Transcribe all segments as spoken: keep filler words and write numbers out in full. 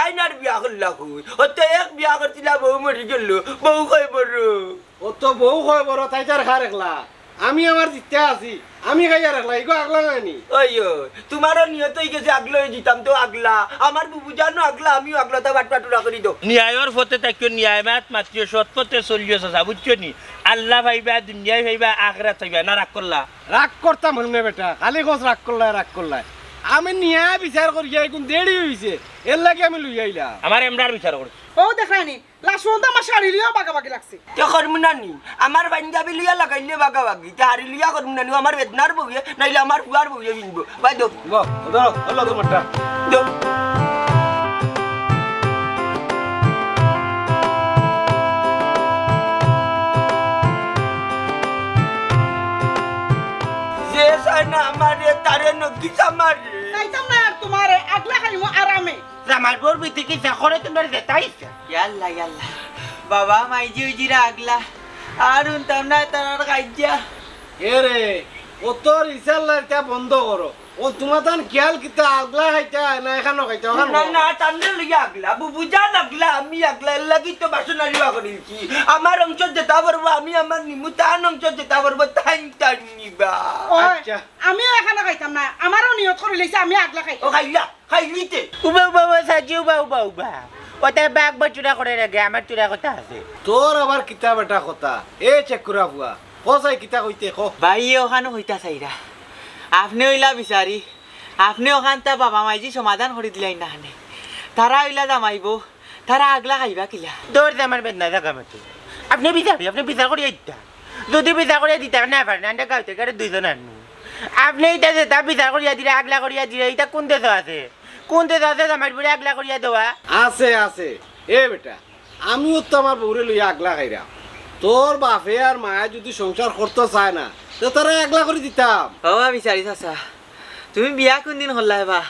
তাইন আর বিয়া করলা কই? অত এক বিয়া করছিলা, বউ মরি গেল, বউ কয় বড়। অত বউ কয় বড়, তাই তার খার একলা। আমি আমার জিততে আছি, আমি খাইয়ার একলা, ইগু আগলা নায়নি। ওই, ওই, তুমারও নিয়ত অই গেছে আগলা অই যিতাম তো আগলা, আমার বুবু জানো আগলা, আমিও আগলা, তা বাট বাটুরা করি দো। ন্যায়র পথে থাকিও, ন্যায় মাত মাতিও, সৎ পথে চলিও চাচা, বুঝছো নি? আল্লা পাইবা, দুনিয়ায় পাইবা, আখেরাত পাইবা, না রাগ করলা? রাগ করতাম হল না বেটা, খালি কস রাগ করলায়, রাগ করলায়। আমি ন্যায় বিচার করিয়া এগুন দেরি অইছে, এর লাগি আমি লইয়া আইলাম। আমার এমরার বিচার করছি। ও দেখরায়নি, লাশ পর্যন্ত আমার শাড়ি লইয়া বাগাবাগি লাগছে। তে করমু না নি, আমার পাঞ্জাবি লইয়া লাগাইলে বাগাবাগি, তে হাড়ি লইয়া করমু না নি, আমার বেদনার বউয়ে, নাইলে আমার ফুয়ার বউয়ে পিনবো। বাই দো। বাহ, ধরো, হলো তোমারটা। দো। যে চায় না আমারে, তারে নকিস আমারে। চাইতাম না আর তোমারে, আগলা খাইমু আরামে। জামার বউর ভিতরে কি চা করে তোমরা যেতাইছ? ইয়াল্লা, ইয়াল্লা। বাবা, মাইজি উইজিরা আগলা। আর হুনতাম না তারার কাইজ্জা। এ রে, ও তোর ইসাল্লার ইটা বন্ধ করো। ও তোমার তান খেয়াল কিতা আগলা খাইতা না এখানো খাইতা, ওখানো না, খাও। না, তান্ডে লইয়া আগলা। বুবু জান আগলা, আমি আগলা, এর লাগি তো বাসন আরিবা করিলছি। আমার অংশ যেটা পারবো, আমি আমার নিমু, তান অংশ যেটা পারবো, তাইন তাইন নিবা। ওই, আচ্ছা। আমিও এখানো খাইতাম না, আমারও নিয়ত করি লইছে, আমি আগলা খাইতাম। ও খাইলা? খাইলিতে। উবা, উবা, উবা, সাজি, উবা, উবা, উবা। ওটা বাঘ বা চূড়া করে রাখে, আমার চূড়া কথা আছে। তোর আবার কিতা বেটা কথা? এ চেকুরা ফুয়া, কসাই কিতা কইতে ক? ভাই, ওখানো কইতা চাইরা। আপনে অইলা বিচারি, আপনে ওখানতা বাবা মাইজি সমাধান করি দিলাই না হানে। তারা অইলা জামাইবো, তারা আগলা খাইবা কিলা? দৌড় দে আমার বেদনা জাগা মতো। আপনে বিচারি, আপনে বিচার করিয়া দিতা। যদি বিচার করিয়া দিতা না পারেন, আন্ডা গাঁও থেকে আরো দুইজন আনমু। আপনে ইটা যেটা বিচার করিয়া দিরা, আগলা করিয়া দিরা, ইটা কোন দেশো আছে? কোন দেশো আছে জামাইর বউরে আগলা করিয়া দেওয়া? আছে, আছে। এ বেটা, আমিও তো আমার বউরে লইয়া আগলা খাইরাম। তোর বাপে আর মায়ে যদি সংসার করতে চায় না, তো তারা আগলা করি দিতাম। ও বিচারি চাচা, তুমি বিয়া কোন দিন করলায় বা?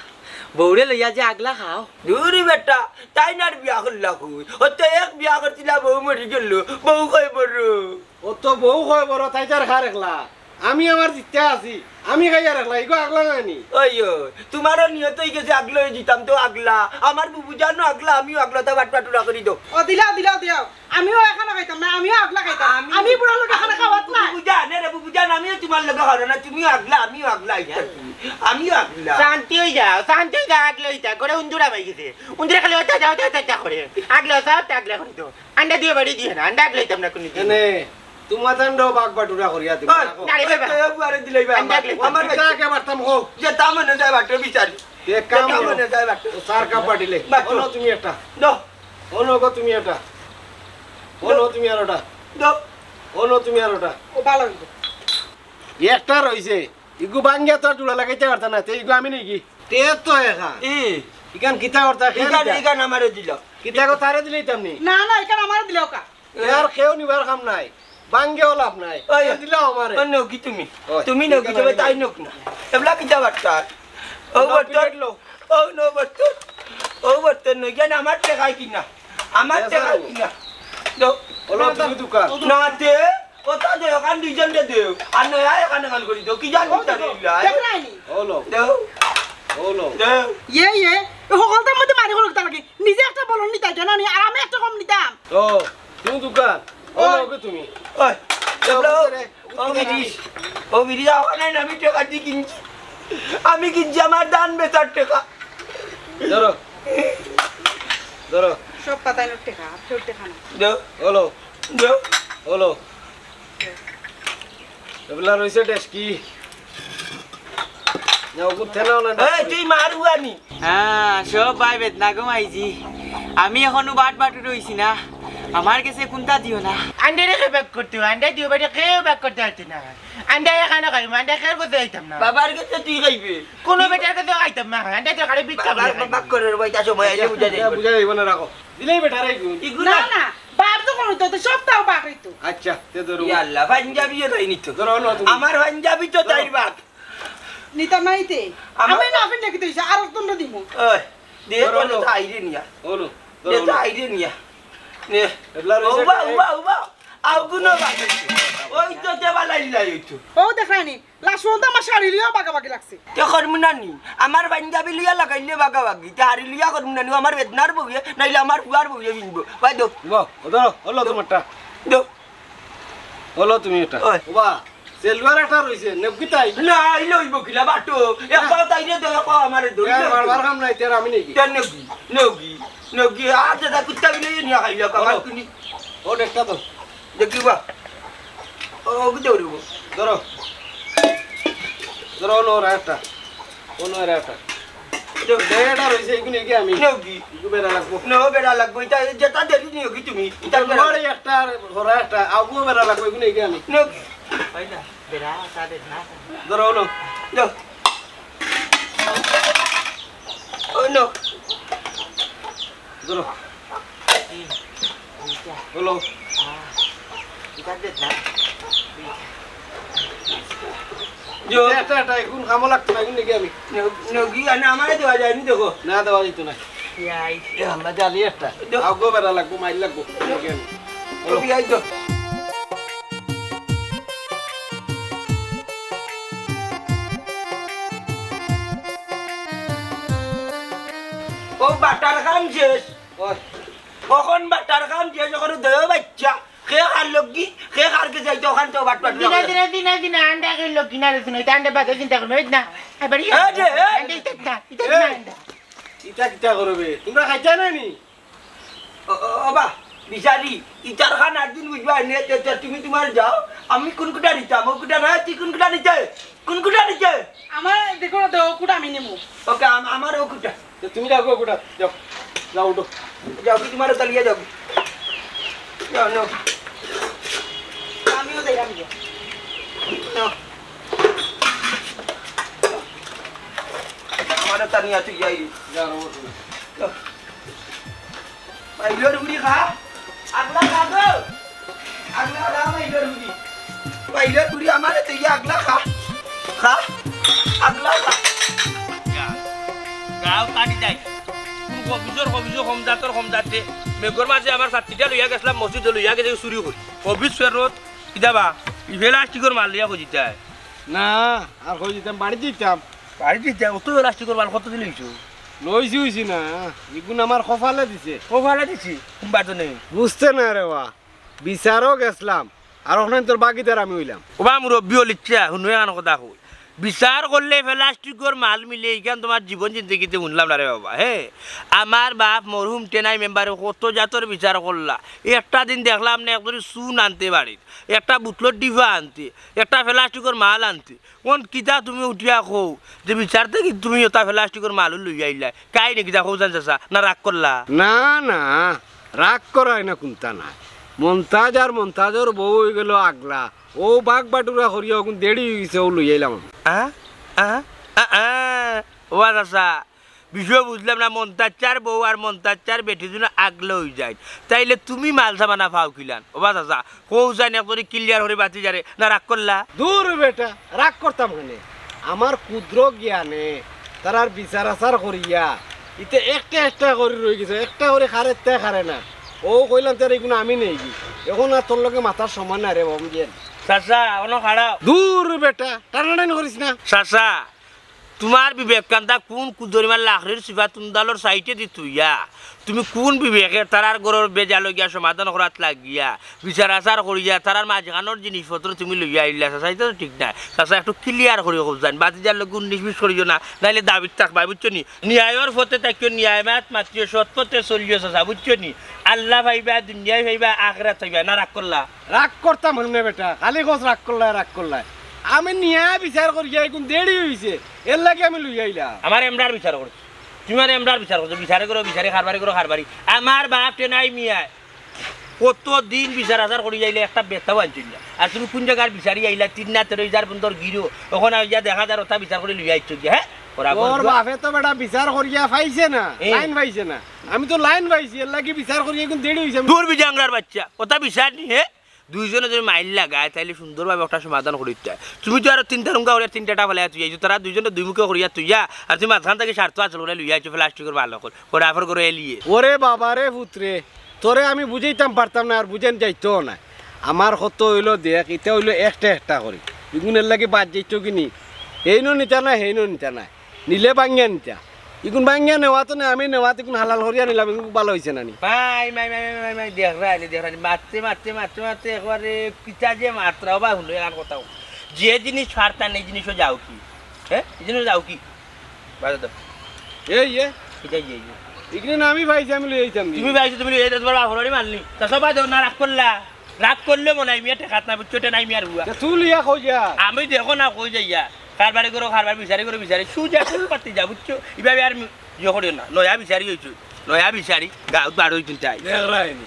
বউরে লইয়া যে আগলা খাও। দুরি বেটা, তাইন আর বিয়া করলা কই? অত এক বিয়া করছিলা, বউ মরি গেল, বউ কয় বড়। অত বউ কয় বড়, তাই তার খার একলা। আমি আমার জিততে আছি, আমি খাইয়ার একলা, ইগো আগলা নায়নি। ওই, ওই, তুমারও নিয়ত অই গেছে আগলা অই যিতাম তো আগলা, আমার বুবু জানো আগলা, আমিও আগলা, তা বাট বাটুরা করি দো। ও দিলাও, দিলাও, দিলাও। আমিও এখানো খাইতাম না, আমিও আগলা খাইতাম। আমি আমি বুড়া লোক এখানো খাওয়াত না। বুবু জান, এ রে বুবু জান, আমিও তুমার লগে খাওয়ার না, তুমিও আগলা, আমিও আগলা, ইয়া, আমিও আগলা। শান্তি অই যাও, শান্তি অই যাও, আগলা অইতা, করে উন্দুরা মাই গেছে। উন্দুরা খালি ওটা যাও, ওটা, ওটা, ওটা করে। আগলা সব, আগলা করি দো। আন্ডা দিও বাড়ি দিও না, আন্ডা আগলা অইতাম না কোনোদিন। এনে, তুমার দান্ড বাঘ বাটুরা করিয়া দিবা। ওই, না রে বাবা। ওই, ওই, আরে দিলাই বা আন্ডা আমার, আগলা অইতাম। আমার কিতা কে মারতাম কও? যে তা মনে যায় বাটে বিচারি। এক কাম যে তা করো। মনে যায় বাটে। ও চার কাপ বাটিলে। বাটে। অনো তুমি একটা। দো। অনো গো তুমি একটা। অনো তুমি আর ওটা। দো। অনো তুমি আর ওটা। ও ভালা অইবো। একটা রইছে। ইগু ভাঙ্গিয়া তো আর জুড়া লাগাইতে পারতা না, তে ইগু আমি নেই কি? তে তো এখান। ই। ইখান কিতা করতা, খেয়ে ইখান, নিতা? ইখান আমারে দিল। কিতা গো, তারে দিলে দিতাম নি? না, না, ইখান আমারে দিলে ওকা। এ আর কেউ নিবার কাম নাই। ভাঙ্গিয়াও লাভ নাই। ওই, এ দিলাও আমারে। ওই নকি তুমি? ওই, তুমি নকি, ইখান তবে আমি তাই নেই। নক না। এবলা কিতা বার্তা? ও ওটা বর্তন। পিরিয়ড লো। ও নো বর্তন। ও বর্তন নই, জান আমার টেকা কিনা। আমার এ টেকা সারু। কিনা। দো। ওলো তুমি দোকান। না দে। কথা দে, ওখান দুইজন দে দে। আর নয়, আয় এখান এখান করি দো। কি জানি ও তার দেখো, ইল্লা। দেখ নাই নি? ওলো। দে। ওলো। দে। ইয়ে, ইয়ে। এ হকলতার মধ্যে মারি করুক তার লাগি। নিজে একটা বলন নিতা জানা নি, আর আমি একটা কম নিতাম। ও, তুমি দোকান। ওলো ওই। ওকে তুমি। ওই, যাও, দেখলো? উঠে রে, ও উঠে রে। বিরিশ। ও বিরিশ, ওখানে আমি টেকা দিয়ে কিনছি। আমি কিনছি আমার ধান বেচার টেকা। ধরো। ধরো। সব পাতাইনোর টেকা, ফেরত টেকা না। দে। ওলো। দে। ওলো। এবলা রইছে ডেস্কি। না, ওগুর থেনা হলো না। এই, তুই মার উয়ানি। হ্যাঁ, সব ভাই বেদনা গো মাইজি। আমি এখনো বাট বাটু রইছি না। আমার গেছে কুন্তা দিও না। আন্ডারে কে ব্যাক করতে হয়? আন্ডা দিও বেটা কেউ ব্যাক করতে পারতো না। আন্ডা এখানো খাইমু, আন্ডা কেউর গেছে খাইতাম না। বাবার গেছে তুই খাইবে। কোনো বেটার গেছে খাইতাম না। আন্ডা তো খালি ভিক্ষা বাবা, করে খাইমু। বাবা করে রে ভাই, তা সময় আইলে বুঝা যাইব। বুঝা যাইব না, রাখো। দিলেই বেটার এই গুণ। ইগুলা না, না, বাপ তো কোনো তো, তো সব তাও বাপ এই তো। আচ্ছা, তে ধরো। ইয়া আল্লাহ, পাঞ্জাবিও তাই নিত। ধরো, হলো তুমি। আমার পাঞ্জাবি তো ধরো। তাই বাপ। নিতা নাই তে। আমার আমি না ফিরলে কি তুই আর তোমরা দিমু? ওই, দে ধরো, তো হলো। আইরে নিয়া। হলো, দে ধরো, তো হলো। আইরে নিয়া। নে। এবলা রইছে উবা, তে। উবা, উবা। আগুনও বানাইছে। ওই তো দেওয়াল আইলাই হইতো। ও দেখরায়নি, লাশ পর্যন্ত আমার শাড়ি লইয়া বাগাবাগি লাগছে। তে করমু না নি? আমার পাঞ্জাবি লইয়া লাগাইলে বাগাবাগি, তে হাড়ি লইয়া করমু না নি? আমার বেদনার বউয়ে, নাইলে আমার ফুয়ার বউয়ে পিনবো। ভাই দো। ও ধরো, হলো তোমারটা। দো। হলো তুমি এটা। ওই। ওবা, সেলুয়ার একটা রইছে, নেবগি তাই? না, ইলে অইবো কিলা বাটো? একবার তাইরে দো, একবার আমারে দো। এ, বারবার কাম নাই, তেরা আমি নেগি। তে নেগি, নেগি, নেগি। আর যেটা কুত্তা বিলে নিয়া খাইলো, আমার হলো। কুনি। ও, দেখটা তো। দেখিবা। ও, কি দৌড়িব? ধরো। ধরো, অনো রাখটা। অনো রাখটা। দে, এটা রইছে, এগুন এগিয়ে আমি। নেও কি? এগু বেড়া লাগবো। নেও বেড়া লাগবো। এটা, যেটা দেরি নিও কি তুমি? এটা বেড়া তোমার লাগবো। এই একটা আর হরা একটা, আগু বেড়া লাগবো, এগুন এগিয়ে আমি। নেও কি? হয় না, বেড়া, তা বেড়া। ধরো, অনো। যাও। ও, নেও। ধরো। হলো। এটা দে না। যো। এটা, এটা, এখন কামো লাগতো না, এখন দেখি আমি। ন-, নগি, আনে আমারে দেওয়া যায়নি, দেখো। না, দেওয়া যেত না। ইয়াই। এ, আমরা জানি একটা। দে। আগো বেড়া লাগবো, মাইল লাগবো। দেখি আমি। ও, বিয়াই দে। ও, বাটার কাম শেষ। ওই। কখন বাটার কাম শেষ, কখন দইও বাচ্চা? কে কার লগ কি? কে কার কে যাইতো, ওখান তো বাট বাট দিনা, করে। দিনা, দিনা, দিনা, আন্ডা কে লগ কিনা রে, শুনো, এটা আন্ডা বাদে চিন্তা করবে, এই না। এবার ইয়ে, এ যে, এ। আন্ডা ইটা না, ইটা এ। না আন্ডা। ইটা কিতা করবে? তোমরা খাইতে নাই নি? ও, ও, ও বা, বিচারি, ইটার খান একদিন বুঝবা, নে, তে, তে, তুমি তোমার যাও, আমি কোন কুটা নিতাম, ও কুটা না, তুই কোন কুটা নিতে? কোন কুটা নিতে? আমার দেখো না তো, ও কুটা আমি নেবো। ওকে, আম-, আমার ও কুটা। তো তুমি যাও গো, কুটা, যাও। যাও, উঠো। যাও, কি তোমার তালিয়া যাও। যাও, নাও। আমিও যাইলাম গো। নাও। আমার তানিয়া তুই যাই। যাও, নাও, উঠো। যাও। মাইলর গুড়ি খা। আগলা খা গো। আগলা খা মাইলর গুড়ি। মাইলর গুড়ি আমারে তো ইয়া আগলা খা। খা। আগলা খা। গাঁও কাটি যাই। কোন কবিজর কবিজর কম জাতর কম জাতে। মেঘর মাঝে আমার ছাত্রীটা লইয়া গেছিলাম মসজিদে লইয়া গেছে চুরি করি। কবিজ ফেরত। কিতা বা? ই প্লাস্টিকর মাল লইয়া কই দিতায়? না, আর কই দিতাম, বাড়ি দিতাম। বাড়ি দিতায়? অত প্লাস্টিকর মাল কত দিন হইছে? লইছি হইছি না, ইগুন আমার কপালে দিছে। কপালে দিছে? কুম্বা তো নেই। বুঝতে না রে বা, বিচারও গেছলাম, আর ওখানে তোর বাগিদার আমি হইলাম। ওবা মুরব্বি অলিচ্ছা, হুনো এখান কথা কই। বিচার করলে প্লাস্টিকর মাল মিলে, ইখান তোমার জীবন জিন্দেগিতে হুনলাম না রে বাবা, হে। আমার বাপ মরহুম টেনাই মেম্বারে কত জাতর বিচার করলা। একটা দিন দেখলাম না, একজনে চুন আনতে বাড়িত, একটা বুতলর ডিফা আনতে, একটা প্লাস্টিকর মাল আনতে। কোন কিতা তুমি উঠিয়া কও যে বিচার থাকি তুমি ওটা প্লাস্টিকর মাল লইয়া আইলায়? কাই নি কিতা কও জান চাচা, না রাগ করলা? না, না, রাগ করায় না কুন্তা নাই। মন্তাজ আর মন্তাজর বউ হই গেল আগলা। ও বাঘ বাটুরা করিয়া ওগুন দেড়ি হই গেছে, ও লইয়া আইলাম আমি। আ? আ? আ, আ। ও চাচা, বিষয় বুঝলাম না, মন্তাজ চার বউ আর মন্তাজ চার বেটি দুনো আগলা হই যায়। তাইলে তুমি মাল সামানা পাও কিলান? ও বা চাচা, কও জান একবারে clear করি বাতি যারে, না রাগ করলা? দূর বেটা, রাগ করতাম কেনে? আমার ক্ষুদ্র জ্ঞানে তারার বিচার আচার করিয়া, ইতে একটা একটা করি রই গেছে, একটা করি খারে তে খারে না। ও কইলাম, "তোর এগুন আমি নেই কি?" এখন আর তোর লগে মাতার সময় না রে বাবু, বুঝলেন? চাচা, অনো খাড়াও। দূর বেটা, টানাটানি করিস না। চাচা, তোমার বিবেক কান্দা কোন কুদরিমার লাখড়ির সিফা তুন্দালর সাইডে দি তুইয়া? তুমি কোন বিবেকে তারার ঘরর বেজাল গিয়া সমাধান করাত লাগিয়া, বিচার আচার করিয়া, তারার মাঝখানোর জিনিসপত্র তুমি লইয়া আইলা, চাচা, ইটা তো ঠিক নায়। চাচা, একটু clear করি কও জান, বাতিজার লগে উনিশ বিশ করিও না, নাইলে দাবিত থাকবায়, বুঝছো নি? ন্যায়র পথে থাকিও, ন্যায় মাত মাতিও, সৎ পথে চলিও, চাচা, বুঝছো নি? আল্লাহ পাইবা, দুনিয়ায় পাইবা, আখেরাত পাইবা, না রাগ করলা? রাগ করতাম কেনে বেটা, খালি কস রাগ করলায়, রাগ করলায়। আমি ন্যায় বিচার করিয়া এগুন দেড়ি হইছে, এর লাগি আমি লইয়া আইলাম। আমার এমরার বিচার করছি, তোমার এমরার বিচার করছো, বিচারে করো বিচারে, কারবারি করো কারবারি। আমার বাপ টেনাই মিয়ায় কত দিন বিচার আচার করি আইলে একটা বেটাও আনছিল না। আর তুমি কোন জাগার বিচারি আইলা, তিন না তেরো হাজার বন্দর গিরো, ওখানে আইয়া দেখা যার ওটা বিচার করি লইয়া আইছো যে, হ্যাঁ? ওরা তোর বলবো। বাপে তো বেটা বিচার করিয়া পাইছে না, এ। লাইন পাইছে না। আমি তো লাইন পাইছি, এর লাগি বিচার করিয়া এগুন দেড়ি হইছে। দূর বিজাংরার বাচ্চা, ওটা বিচার নি, হে? দুইজনে যদি মাইল লাগায়, তাইলে সুন্দরভাবে একটা সমাধান করি দিতে হয়। তুমি তো আরো তিনটা রুঙ্গা করে তিনটা টাফা লাই তুই আইছো, তারা দুইজনে দুই মুখে করিয়া তুইয়া, আর তুমি মাঝখান থেকে স্বার্থ হাসিল করে লইয়া আইছো প্লাস্টিকের মাল অকল, ওরা আফর করে এলিয়ে। ওরে বাবা রে পুত্রে, তোরে আমি বুঝাইতাম পারতাম না, আর বুঝান যাইতো না। আমার কত অইলো দেখ, ইতা অইলো একটা একটা করি। ইগুন এরলাগি বাদ যাইতো কিনি? হেইনও নিতা নায়, হেইনও নিতা নায়। নিলে ভাঙ্গিয়া নিতা। ইগুন ভাঙ্গিয়া নেওয়াত নায়, আমি নেওয়াত ইগুন হালাল করিয়া নিলাম, ইগুন ভালা অইছে না নি? মাই, মাই, মাই, মাই, মাই, মাই, দেখরায়নি, দেখরায়নি। মাততে, মাততে, মাততে, মাততে একবারে কিতা যে মাতরা, ওবা হুনো, এখান কথা কও। যে জিনিস পারতা না, ই জিনিসও যাও কি? হ্যাঁ? ই জিনিসও যাও কি? বাদ দেও। এই, এ? কিতা যে, এই যে? ইগুন আমি পাইছি, আমি লই আইতাম নি। তুমি পাইছো, তুমি লই আইতায়, তুমার বাপর বাড়ি মারনি। তা সবাই দেও না, রাগ করলা। রাগ করলে মনে হয় মিয়া ঠেকাত না, বুঝছো? তে নাই মিয়ার হুয়া। তে তুই লিয়া কই যা? আমি দেখো না কই যাইয়া। কারবারি করো, কারবার বিচারি করো, বিচারি। সুজা সুজ পাতি যা, বুঝছো? ইভাবে আর মি-, ইয়ে করিও না। নয়া বিচারি অইছো। নয়া বিচারি। গাউত বার অইছইন তাই। দেখরায়নি।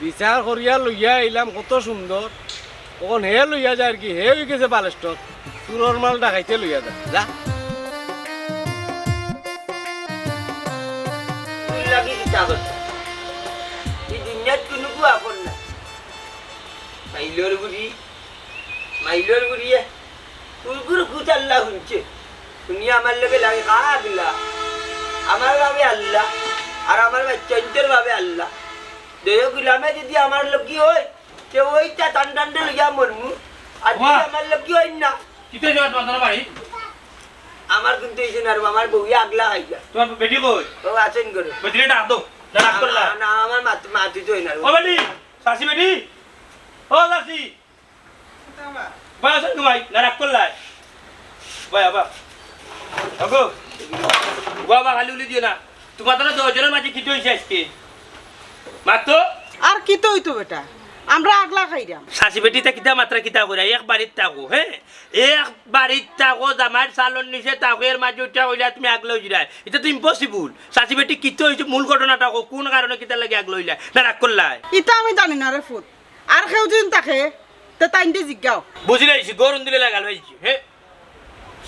বিচার করিয়া লইয়া আইলাম, কত সুন্দর। অখন হে লইয়া যায় আর কি, হে অই গেছে বালেস্টর। চুরর মাল ডাকাইতে লইয়া যা। যা। তুই লাগি কিতা করছ? ই দুনিয়াত কুনুগু আপন না। মাইলর গুড়ি, মাইলর গুড়িয়ে, কুকুর কুতাল্লা হুনছে। হুনিয়া আমার লগে লাগে কাগলা। আমার ভাবে আল্লাহ, আর আমার বাচ্চাইন্তর ভাবে আল্লাহ। দুইও গুলামে যদি আমার লগি অয়, তে অইতা টান টান দে লইয়া মরমু। আর যদি ওয়া। আমার লগি অয় না। কিতা অইছে তোমার বাড়ি? আমার কিন্তু অইছে না রে, আমার বউয়ে আগলা খাইয়া। তোমার বেটি কই? ও আছেন করে। বেটিরে ডাক দেও। না, রাগ করলা? না, না, আমার মাত-, মাতি তো অয় না রে। ও বেটি, চাচি বেটি। ও চাচি। বাবা আছেন ঘুমাই, না রাগ করলাই? বাবা, বাবা। ওগো, বাবা, খালি উলি দিও না। তোমার তো দুইজনর মাঝে কিতা অইছে আজকে? মাতো? আর কিতা অইতো বেটা? আমরা আগলা খাইরাম। চাচি বেটি তা কিতা মাতরা কিতা কইরা? এক বাড়িত থাকো, হ্যাঁ? এক বাড়িত থাকো, জামাইর চালর নিচে থাকো, এর মাঝে উঠা কইলা তুমি আগলা অইরায়। ইটা তো impossible। চাচি বেটি কিতা অইছে? মূল ঘটনাটা কও, কোন কারণে কিতার লাগি আগলা অইলা? না রাগ করলাই? ইটা আমি জানি না রে ফুত। আর কেউ যদি থাকে, তে তাইনরে জিগাও। বুঝিলাইছি, গরম দিলে লাগাল অইছে, হে?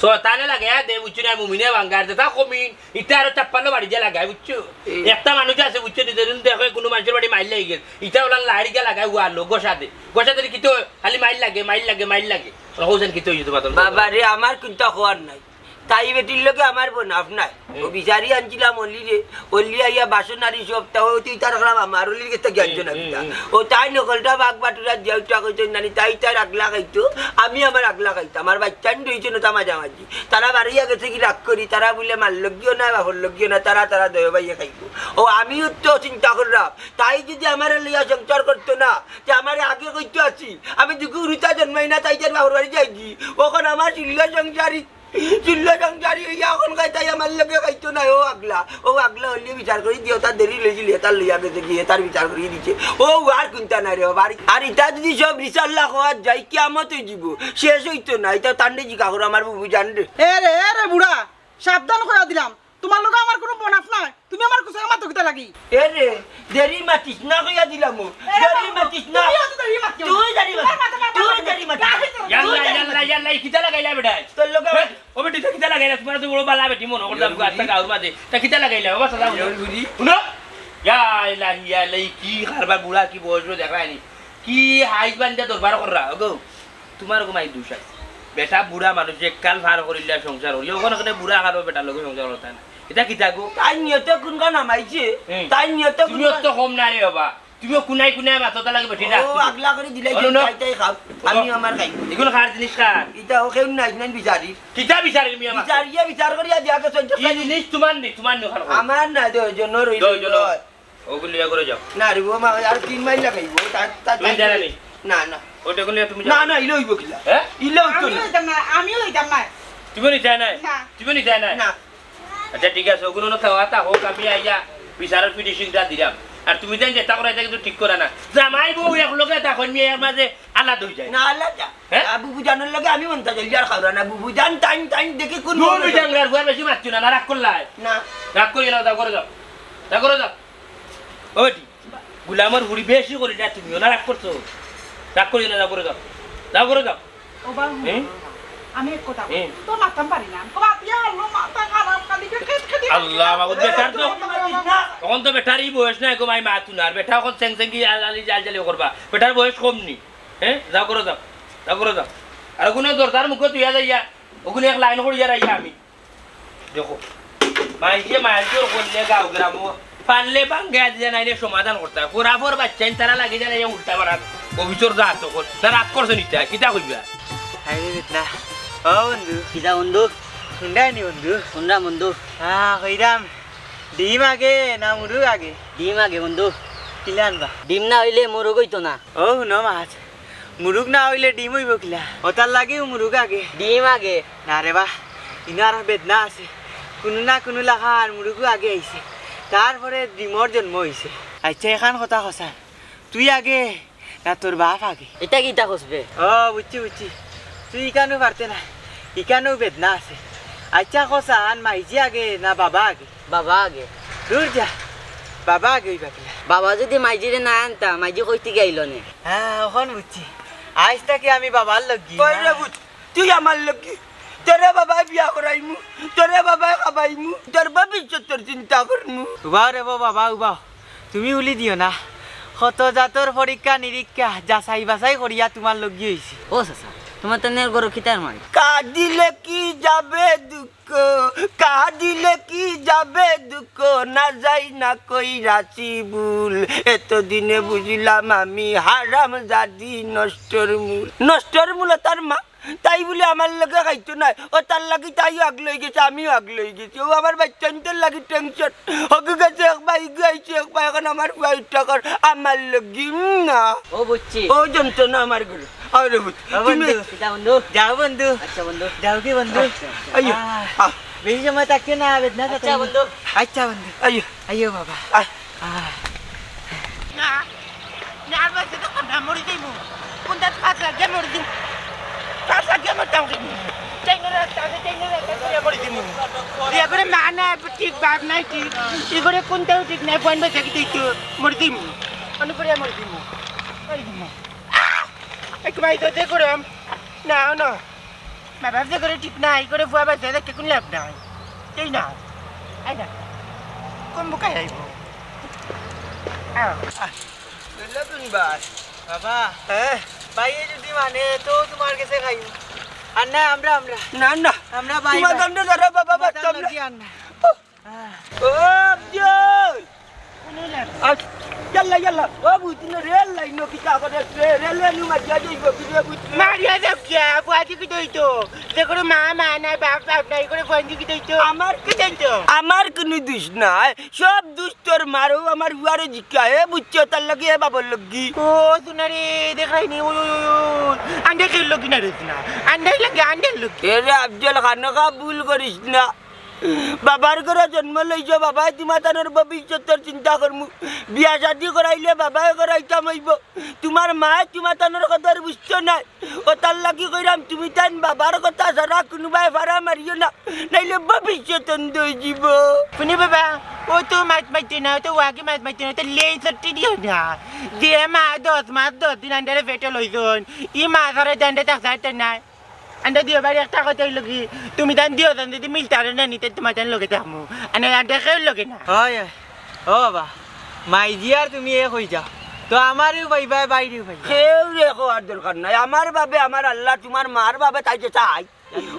সো, তাইলে লাগাইয়া দে, বুঝছো না, মুমিনে ভাঙ্গার দে, তা কমিন, ইটা আরো ছাপ্পান্ন বাড়ি দিয়া লাগাই, বুঝছো? এ। একটা মানুষ আছে, বুঝছো, নিজের জন্য দেখো, কুনু মানষর বাড়ি মাইল লাগি গেল, ইটা অলার লাড়ি গিয়া লাগাই, উয়া লো, গোসা দে, গোসা দিলে কিতা অয়? খালি মাইল লাগে, মাইল লাগে, মাইল লাগে। ওরা হোসেন কিতা অইছে তোমার? বাবা রে, আমার কুন্তা কওয়ার নাই। তাই বেটির লগে আমার বনাফ নাই। ও বিচারি আনছিলাম অলিরে, অলি আইয়া বাসন আরি সব, তা অতি তার খারাপ আমার অলির গেছে জ্ঞান হুম, জনা হুম, কিতা। হুম। ও তাই নকলটা বাঘ বাটুরা দিয়া উঠা কইতো নানি, তাই তার আগলা খাইতো, আমি আমার আগলা খাইতাম। আমার বাচ্চাইন রইছে না তা মাঝামাঝি। তারা বাড়িয়া গেছে কি রাগ করি, তারা বুলে মার লগিও না, বাপর লগিও না, তারা, তারা দয় ভাইয়ে খাইবো। ও আমিও তো চিন্তা করলাম, তাই যদি আমারে লইয়া সংসার করতো না, তে আমারে আগে কইতো আছি, আমি দুঃখ উড়িতা জন্মাই না, তাই তার বাপর বাড়ি যাই কি? অখন আমার চিল্লা সংসারী। চুল্লা সংসারী অইয়া অখন কয় তাই আমার লগে খাইতো নায়, ও আগলা, ও আগলা অলি বিচার করি দিও, তার দেরি লইছিল, হে তার লইয়া গেছে গিয়া, তার বিচার করি দিছে। ও আর কুন্তা নাই রে বাবা। আর, আর ইতা যদি সব রিসাল্লা কওয়া যায়, কিয়ামত অই যিবো, শেষ অইতো না। ইতা তানরে জিকা করো, আমার বুবু জান রে। এ রে, এ রে বুড়া, সাবধান কইরা দিলাম, তোমার লগে আমার কুনু বনাফ নাই। তুমি আমার কুসাকে মাতো কিতা লাগি? এ রে, দেরি মাতিস না কইয়া দিলাম ও। এ রে দেরি বাবু, মাতিস না। তুমিও তো দেরি মাতিও না। তুই দেরি মাতিস। তুই দেরি মাতিস। ইয়াল্লা, ইয়াল্লা, ইয়াল্লা, ই কিতা লাগাইলা বেটায়? তোর লগে আমার ও বেটি, তা কিতা লাগাইলা? তোমার তো বড় বালা বেটি মনো করতাম, আচ্ছা, গাউর মাঝে। তা কিতা লাগাইলা? বাবা, সাদা মনে। হুনো? ইয়া ইলাহি, ইয়া ইলাহি, কি কারবার বুড়া, কি বয়স দেখরায়নি। কি হাইজ বান্ধা দরবার কররা, ওগো। তোমার ঘুমাই দুষ আছে। বেটা বুড়া মানুষ এককাল পার করিলা সংসার করি, অখন অখানে বুড়া কারো বেটার লগে সংসার করতা না। ইতা কিতা গো? তাই নিয়তে কোনখান হামাইছে? হুম। তাই নিয়তে তুমিও কোনখান তো কম না রে বাবা। তুমিও কুনাই কুনাই মাতো তা লাগে বেটি না। ও, আগলা করি দিলাই, তাই তাই খাও। আমি আমার খাই। ইগুন কার জিনিস কার? ইতা ও কেউ নাই, নাই বিচারি। কিতা বিচারি মিয়া মা? বিচারিয়ে বিচার করিয়া দিয়া গেছে, ই জিনিস তোমার নি, তোমার নি খাও। আমার না, দুইজনর অইল। দুইজনর। ওগুন লইয়া ঘরো যাও। না রে, ও মা, আর তিন মাইল লাগাইবো। তা, তা, তুমি জানো নি? না, না। ওটা ওগুন লইয়া তুমি না, যাও। না, ইলে অইবো কিলা? হ্যাঁ? ইলে অইতো আমিও না। অইতাম না, আমিও অইতাম না। তুমিও নিতায় নায়? না। তুমিও নিতায় নায়? না। আচ্ছা, ঠিক আছে, ওগুন অনো থাও, তা হোক, আমি আইয়া বিচারর finishing টা দিলাম। আর তুমি যেন যেতা করো, ইতা কিন্তু ঠিক করো না। জামাই বউ এক লগে থাকইন, মিয়া এর মাঝে আলাদা অই যায়। না, আলাদা। হ্যাঁ? আ, বুবু জানর লগে আমি মনটা জলদি আর খাওয়া না। বুবু জান, টাইম, টাইম দেখি কোন তুমি মনে জানলে আর বুয়ার বেশি মাতছো না, না রাগ করলায়? না। রাগ করিও না, যাও ঘরো যাও। যাও ঘরো যাও। ও বেটি, গুলামর বুড়ি বেশি করি না তুমিও, না রাগ করছো? রাগ করিও না, যাও ঘরো যাও। যাও ঘরো যাও। ও বাবা, হুম? আমি এক কথা কই। হুম। তো মাততাম পারি না। আমি কবা, "আতিয়া আল্লাহ, মাথা খারাপ, খালি খেট খেট।" আল্লাহ, বাবু, বেটার তো, অখন তো বেটার ই বয়স নায় গো, মাই মাতু না। আর বেটা অখন চেং চেঙ্গি আল-, আলি জাল জালি করবা। বেটার বয়স কম নি। হ্যাঁ? যাও ঘরো যাও। যাও ঘরো যাও। আর ওগুনে দরজার মুখো তুইয়া যাইয়া, ওগুনে এক লাইন করিয়া রাইয়া আমি। দেখো। মাইনষে মাইর জোর করলে গাঁও গ্রামো পারলে ভাঙ্গিয়া দিয়া নাইলে সমাধান করতা। ফোরাফোর বাইচ্চাইন তারা লাগি যায় নাইলে উল্টা পাল্টা অফিসর জাত অকল। না রাগ করছো নি তা? কিতা কইবা? হায়রে বেদনা। ও বন্ধু। কিতা বন্ধু? হুনরায় নি বন্ধু? হুনরাম বন্ধু। আহ, কইরাম, ডিম আগে না মুরুগ আগে? ডিম আগে বন্ধু। কিলা আনবা? ডিম না অইলে মুরুগ অইতো না। ও হুনো মাত, মুরুগ না অইলে ডিম অইবো কিলা? অতার লাগিউ মুরুগ আগে। ডিম আগে। না রে বা, ইনো আর বেদনা আছে। কুনু না কুনু লাখান মুরুগউ আগে আইছে, তারপরে ডিমর জন্ম অইছে। আইচ্ছা, এখান কথা কছাইন, তুই আগে না তোর বাপ আগে? ইটা কিতা কছবে? ও, বুঝছি, বুঝছি। তুই ইখানউ পারতে নায়, ইখানউ বেদনা আছে। আইচ্ছা, কছাইন, মাইজি আগে না বাবা আগে? বাবা আগে। দূর যা, বাবা আগে অইবা কিলা? বাবা যুদি মাইজিরে না আনতা, মাইজি কই থাকি আইলো নে? হ্যাঁ, অখন বুঝছি। আইজ থাকি আমি বাবার লগি। কই রে না? বুঝ, তুই আমার লগি। তোরে বাবায় বিয়া করাইমু, তোরে বাবায় খাবাইমু, তোর ভবিষ্যতর চিন্তা করমু। উবাও রে বো বাবা, উবাও। তুমি উলি দিও না। কত জাতর পরীক্ষা নিরীক্ষা, যাচাই বাছাই করিয়া তুমার লগি অইছি। ও চাচা, তুমার তানর ঘরো কিতার মাল? কাঁদিলে কি যাবে দুঃখ, কাঁদিলে কি যাবে দুঃখ, না যাই না কইরাছি ভুল। এতদিনে বুঝিলাম আমি হারামজাদি নষ্টর মূল। নষ্টর মূল অতার মা, তাই বুলে আমার লগে খাইতো নায়, অতার লাগি তাইও আগলই গেছে, আমিও আগলই গেছি। ও আমার বাইচ্চাইন্তর লাগি টেনশন। হগু গেছে এক বাই, ইগু আইছে এক বাই, অখন আমার ফুয়া ইটা কর, আমার লগি, উম, না। ও বুঝছি। ও যন্ত্রণা আমার গুলো। আরে বুঝ, ও তুমি বন্ধু, কিতা বন্ধু? যাও বন্ধু। আচ্ছা বন্ধু। যাও কি বন্ধু? আচ্ছা, আচ্ছা। আইও, আহ, আহ। বেশি সময় থাকিও না, বেদনা আচ্ছা থাকো। বন্ধু। আচ্ছা বন্ধু। আইও। আইও বাবা। আহ। আহ। না, না, আর বাঁচতে তো না, মরি যাইমু। কোনটা পাঁচ লাখ দিয়ে মরি যাইমু? পাঁচ লাখ দিয়ে মরতাম কিন্তু। চাইনা রাস্তা আছে, চাইনা রাস্তা দিয়ে মরি যাইমু। বিয়া করে মা নাই ঠিক, বাপ নাই ঠিক, কি করে কোনটাও ঠিক নাই, বইন বেঁচে কি তুই তো মরি যাইমু। অনুপরে মরি যাইমু। মরি যাইমু। আহ! একটু ভাই তো দেখো রাম। না, না। বাবা যে করে ঠিক নাই, করে ফুয়া বাচ্চা দেখে কোন লাভ নাই। এই না। আই না। কোন বোকায় আইবো? আও। বুঝলে কোন ভাই? বাবা। হ্যাঁ? ভাই, এই যদি মানে, তো তোমার কাছে খাই। আর না, আমরা, আমরা। না, না। আমরা ভাই, তোমার ভাই। দণ্ড ধরো, বাবা, তোমার বাচ্চা দণ্ড আমরা। কি আর না? ও, আব্দুল! আচ্ছা, ইয়াল্লা, ইয়াল্লা। ও, বুঝলি না, রেল লাইন কিতা করে, রে-, রেল লাইন মারিয়া যাইব, কি রে, বুঝলি? মারিয়া যাও কিয়া? বুঝি কি দইতো? যে করে মা, মা নাই, বাপ, বাপ নাই, করে বন্ধু কি দইতো? আমার কি দইতো? আমার কোনো দোষ নাই, সব দোষ তোর মারও, আমার বুয়ারও জিকা, এ বুঝছো, তার লগে এ বাবর লগি। ও, তুনারে, দেখাই নি, ওই, ওই, ওই, ওই, আন্ডে খেয়ে লগি না রে, না, আন্ডে লাগে, আন্ডে লগি। এ রে আফজল, খানোকা ভুল করিস না। বাবার ঘরো জন্ম লইছো, বাবায় তুমার তানোর ভবিষ্যতর চিন্তা করমু। বিয়া শাদি করাইলে বাবায় করাইতাম অইবো। তুমার মায় তুমার তানোর কদর বুঝতো নায়। অতার লাগি কইরাম, তুমি তাইন বাবার কথা ছাড়া কুনুবায় ফাড়া মারিও না, নাইলে ভবিষ্যত অন্ধ অইযিবো। হুনো বাবা, ও তো মাত মাতিতো নায়, ও তো আগে মাত মাতিতো নায়, ও তো লেই চট্টি দিও না। যে মা দশ মাস দশ দিন আন্ডারে পেটো লইছইন, ই মা ধরে দণ্ডে থাকতে নায়। আন্ডা দিও বাড়ি একটা কথা অইলো কি, তুমি তান দিও তান যদি মিলতারে না নিতে তোমার তান লগে থাকমু। আনে আন্ডা কেউ লগে না। হয়, হয়। ও বাবা, মাইজি আর তুমি এক অই যাও। তো আমারেও পাইবা, বাইরেও পাইবা। কেউরে কওয়ার দরকার নাই। আমার বাবে আমার আল্লাহ, তোমার মার বাবে তাই যে চাই।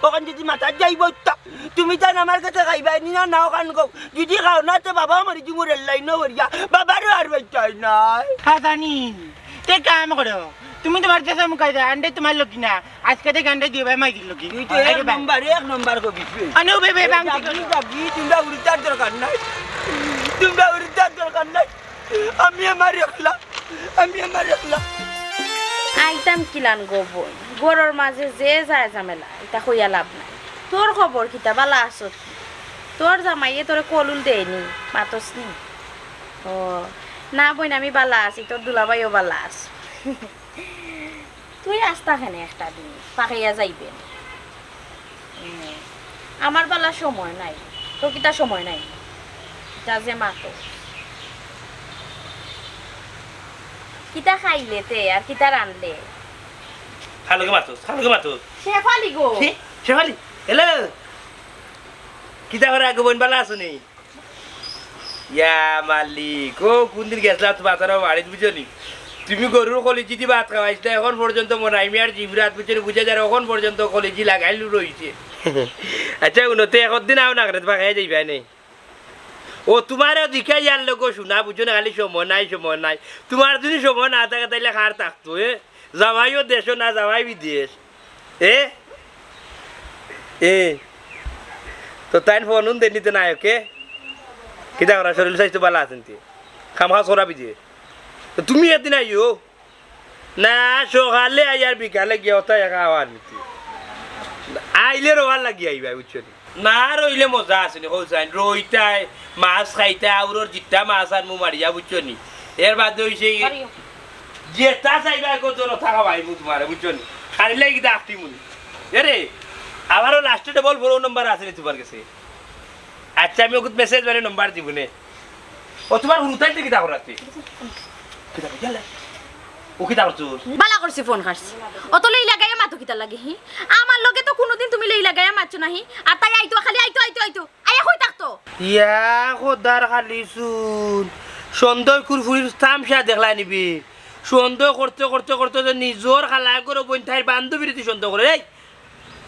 অখান যদি মাথাত যাইবো তা, তুমি তান আমার কাছে খাইবায় নি না, না অখান কও। যদি খাও না, তে বাবা মরি যিমু রেল লাইনো পড়িয়া। বাবারও আর বাঁচাই নাই। হ্যাঁ জানি। তে কাম করো, তুমি তোমার দেশে মুখাই যাও, আন্ডে তোমার লগি না, আজকে থেকে আন্ডে দিও ভাই মাইজির লগি। তুই তো এক নম্বর, এক নম্বর কবি তুই। আনো বে, বে, বাং যাবি, যাবি, তোমরা উড়িতার দরকার নাই, তোমরা উড়িতার দরকার নাই, আমি আমার একলা, আমি আমার একলা। আইতাম কিলান গো বইন, ঘরর মাঝে যে যায় ঝামেলা, ইতা কইয়া লাভ নাই। তোর খবর কিতা, বালা আছস নি? তোর জামাইয়ে তোরে কলুল দেয়নি, মাতস নি? ও, না বইন, আমি বালা আছি, তোর দুলাভাইও বালা আছে। তুই আস্তা কেনে একটা দিন, পাকাইয়া যাইবে। হুম, আমার বালা সময় নাই, তোর কিতা সময় নাই? কিতা যে মাতো। কিতা খাইলে তে, আর কিতা রানলে? খালকে মাতো, খালকে মাতো। শেফালি গো। হে, শেফালি, hello। কিতা করে আগে বইন, বালা আছো নি? ইয়া মালিক, ও কোন দিন গেছলাম তোমার তারা বাড়িত, বুঝছো নি? তুমি গরুর কলিজি দি ভাত খাওয়াইছ না, এখন পর্যন্ত মনাই মিয়ার জিবরাত, বুঝছো নি? বুঝা যায়, এখন পর্যন্ত কলিজি লাগাইল রইছে। আচ্ছা, উনতে একদিন আও না করে, তোমার খাইয়া যাইবা নে। ও তুমারে জিকাইয়ার লগে শুনা, বুঝছো না, খালি সময় নাই, সময় নাই। তুমার যদি সময় না থাকে, তাইলে কার থাকতো, এ? জামাইও দেশো না, জামাই বিদেশ। এ? এ? তো তাইন ফোন উন দেনি তো নায়কে? কিতা করা, শরীর স্বাস্থ্য ভালা আছে নি? কাম কাজ করা বিদেশ। তো তুমি একদিন আইও। না, সকালে আইয়ার বিকালে গিয়া অতা একা আওয়ার নীতি। আইলে রওয়ার লাগি আইবা, বুঝছো নি? না রইলে মজা আছে নি, কও চাইন। রইতায়, মাছ খাইতায়, আউরর জিত্তা মাছ আনমু মারিয়া, বুঝছো নি? এর বাদে অইছে কি, যেতা চাইবা কত নতা খাওয়াইমু তুমারে, বুঝছো নি? খালি লাগি কিতা আখটি মুনি। এরে, আমারও লাস্টে ডাবল ফোর নম্বর আছে নি তুমার গেছে? আচ্ছা, আমি অগুত মেসেজ মারি নম্বর দিমু নে। ও তুমার হুরুতাইন্তে কিতা কররাতে? কিতা কইলা? ও কিতা করতো? বালা করছি ফোন কাটছি। অত লেই লাগাইয়া মাতো কিতার লাগি, হি? আমার লগে তো কুনুদিন তুমি লেই লাগাইয়া মাতছো না, হি? আর তাই আইতো, খালি আইতো, আইতো, আইতো। আইয়া কই থাকতো? ইয়া, খোদার খালি চুন। সন্দেহ কুরফুরির তামশা দেখলায় নি বে। সন্দেহ করতে, করতে, করতে যে নিজর খালা ঘরো বইন তাইর বান্ধবীরে তুই সন্দেহ করে। এই,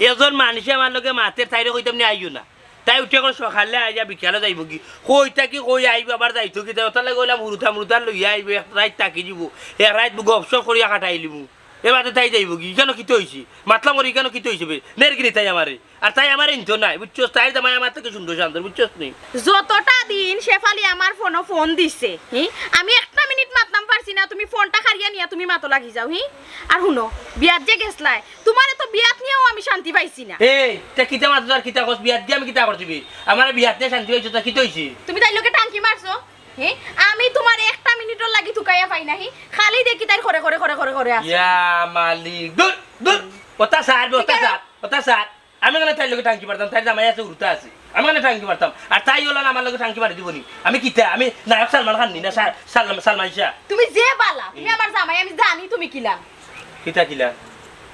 এজন মানষে আমার লগে মাতের, তাইরে কইতাম নি আইও না। তাই উঠে করে সকালে আইয়া বিকালে যাইবোগি। কই থাকি কই আইবো, আবার যাইতো কিতা? অতার লাগি কইলাম হুরুতা মুরুতা লইয়া আইবো, এক রাইত থাকি যিবো। এক রাইত গপসপ করিয়া কাটাইলিমু। এর বাদে তাই যাইবোগি। ইখানো কিতা অইছে? মাতলাম করি ইখানো কিতা অইছে বে? নের কিনি তাই আমারে। আর তাই আমারে ইনতো নায়, বুঝছস? তাইর জামাই আমার থাকি সুন্দর শান্তর, বুঝছস নি? যতটা দিন শেফালি আমার ফোনো ফোন দিছে, হি? আমি একটা মিনিট মাততাম পারছি না, তুমি ফোনটা কাড়িয়া নিয়া তুমি মাতো লাগি যাও, হি? আর হুনো, বিয়াত যে গেছলায়, তুমারে তো বিয়াত নিয়াও আমি শান্তি পাইছি না। এই, তে কিতা মাতস আর কিতা কস? বিয়াত দিয়া আমি কিতা করছি বে? আমারে বিয়াত নিয়া শান্তি পাইছো, তা কিতা অইছে? তুমি তাইর লগে টাঙ্কি মারছো? হে? আমি তুমারে একটা মিনিটর লাগি তুকাইয়া পাই না, হি? খালি দেখি তাইর করে, করে, করে, করে, করে আছে। ইয়া মালিক, দূর, দূর। অতা ছাড় বে, অতা ছাড়, অতা ছাড়। আমি কেনে তাইর লগে টাঙ্কি মারতাম? তাইর জামাই আছে, হুরুতা আছে। আমি কেনে টাঙ্কি মারতাম? আর তাই অইলো না, আমার লগে টাঙ্কি মারি দিবো নি? আমি কিতা? আমি নায়ক সালমান খান নি না সা-, সালমান, সালমান শাহ? তুমি যে বালা, তুমি আমার জামাই, আমি জানি তুমি কিলা। কিতা কিলা?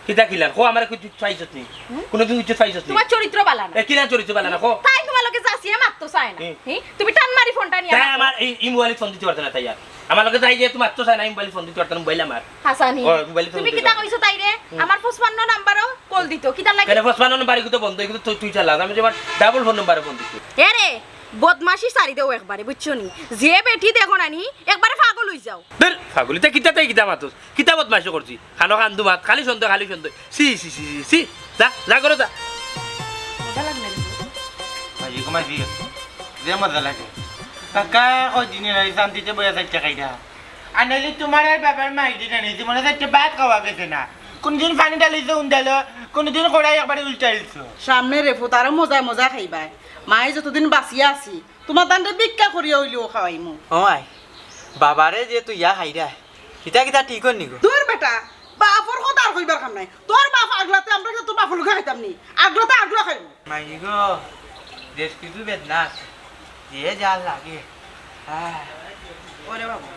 কিতা কিলা? কও আমারে কুনদিন পাইছত নি? হুম? কুনুদিন ইজ্জত পাইছত নি? তুমার চরিত্র বালা না। এ, কিলা চরিত্র বালা না, কও? তাই তুমার লগে যাচিয়া মাততো চায় না। হুম। হি? তুমি টান মারি ফোনটা নিয়া তাই রাখো। আমার এই, এই মোবাইলে ফোন দিতে পারতে না, তাই আর। আমার লগে যাই যে তুমি মাততো চায় না, এই মোবাইলে ফোন দিতে পারতে না, মোবাইল আমার। হাসানি। ও, মোবাইলে ফোন তুমি দিতে কিতা পারতে না। কইছো তাইরে? হুম। আমার পঁচপান্ন নাম্বারও কল দিত। কিতার লাগি? কেনে পঁচপান্ন নাম্বার ইগু তো বন্ধ, ইগু তো তুই, তুই চালাস। আমি যে আমার ডাবল ফোন নাম্বারে ফোন দিছি। এরে, বদমাশি ছাড়ি দেও একবারে, বুঝছো নি? যে বেটি দেখো না নি, একবারে পাগল অই যাও। ধুর, পাগল, ইতা কিতা তাই কিতা মাতস? কিতা বদমাশি করছি? খানো কান্দু মাত, খালি সন্দেহ, খালি সন্দেহ। ছি, ছি, ছি, ছি, ছি। যা, যা ঘরো যা। মজা লাগে না রে? মাঝি গো মাঝি, যে মজা লাগে। কাকা কয়দিন অইলো শান্তিতে বইয়া চাইরটা খাইরা। আর নাইলে তুমার আর বাবার মাই দিন আনি, জীবনে চাইরটা ভাত খাওয়া গেছে না। কুনুদিন পানি ঢালিছো উন্দালো, কুনুদিন কড়াই একবারে উল্টাইলছো। সামনে রে ফুত, আরো মজা মজা খাইবায়। মাই যতদিন বাঁচিয়া আছি, তুমার তানরে ভিক্ষা করিয়া অইলেও খাওয়াইমু। ও মাই, বাবারে যে তুই ইয়া খাইরা, কিতা কিতা ঠিক অর নি গো? দূর বেটা, বাপর কথা আর কইবার কাম নাই। তোর বাপ আগলাতে আমরা কিতা তোর বাপর লগে খাইতাম নি? আগলাতে আগলা খাইমু। মাই গো, বেশ কিছু বেদনা আছে। যে যা লাগে। হ্যাঁ। ওরে বাবা,